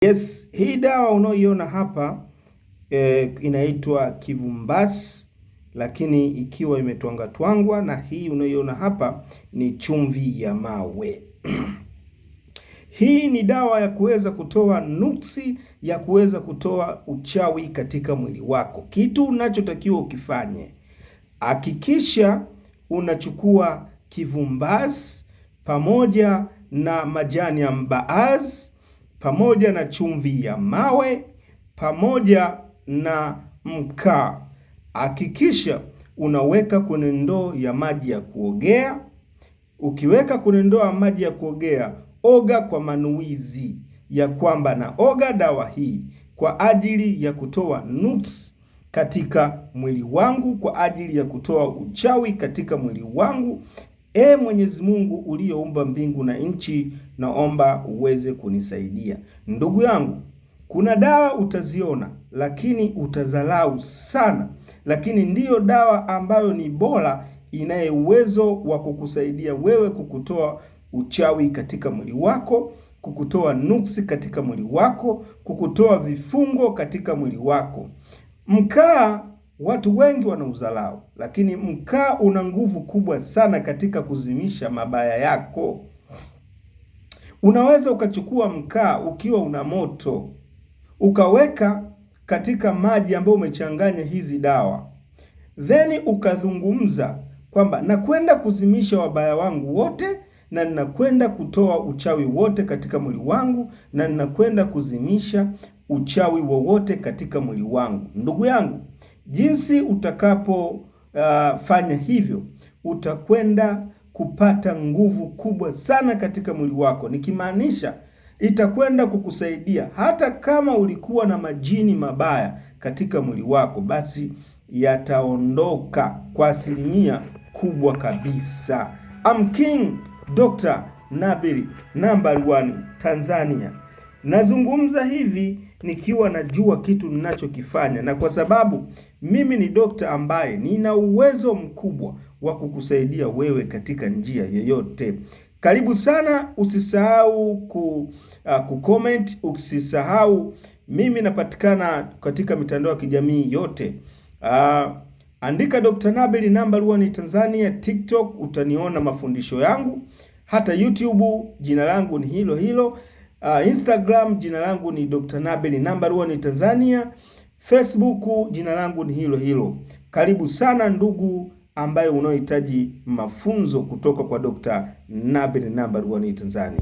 Yes, hii dawa unaoiona hapa inaitwa kivumbasi, lakini ikiwa imetwangatwangwa, na hii unaoiona hapa ni chumvi ya mawe. Hii ni dawa ya kuweza kutoa nuksi, ya kuweza kutoa uchawi katika mwili wako. Kitu unachotakiwa ukifanye, hakikisha unachukua kivumbasi pamoja na majani ya mbaazi pamoja na chumvi ya mawe pamoja na mkaa. Hakikisha unaweka kwenye ndoo ya maji ya kuogea. Ukiweka kwenye ndoo ya maji ya kuogea, oga kwa manuizi ya kwamba naoga dawa hii kwa ajili ya kutoa nuksi katika mwili wangu, kwa ajili ya kutoa uchawi katika mwili wangu. E Mwenyezi Mungu uliyoumba mbingu na nchi, naomba uweze kunisaidia. Ndugu yangu, kuna dawa utaziona, lakini utazalau sana, lakini ndiyo dawa ambayo ni bora, inaye uwezo wa kukusaidia wewe kukutoa uchawi katika mwili wako, kukutoa nuksi katika mwili wako, kukutoa vifungo katika mwili wako. Mkaa watu wengi wanauzalau, lakini mkaa una nguvu kubwa sana katika kuzimisha mabaya yako. Unaweza ukachukua mkaa ukiwa una moto ukaweka katika maji ambayo umechanganya hizi dawa, then ukazungumza kwamba nakwenda kuzimisha wabaya wangu wote na ninakwenda kutoa uchawi wote katika mwili wangu na ninakwenda kuzimisha uchawi wowote katika mwili wangu. Ndugu yangu, jinsi utakapofanya hivyo, utakwenda kupata nguvu kubwa sana katika mwili wako, nikimaanisha itakwenda kukusaidia hata kama ulikuwa na majini mabaya katika mwili wako, basi yataondoka kwa asilimia kubwa kabisa. I'm King Dr. Nabili number 1 Tanzania. Nazungumza hivi nikiwa najua kitu ninachokifanya, na kwa sababu mimi ni dokta ambaye nina uwezo mkubwa wa kukusaidia wewe katika njia yoyote. Karibu sana, usisahau kucomment, usisahau mimi napatikana katika mitandao ya kijamii yote. Andika Dr. Nabili number 1 Tanzania, TikTok utaniona mafundisho yangu, hata YouTube jina langu ni hilo hilo. Instagram jina langu ni Dr. Nabili number 1 Tanzania, Facebook jina langu ni hilo hilo. Karibu sana ndugu ambaye unaohitaji mafunzo kutoka kwa Dr. Nabili number 1 Tanzania.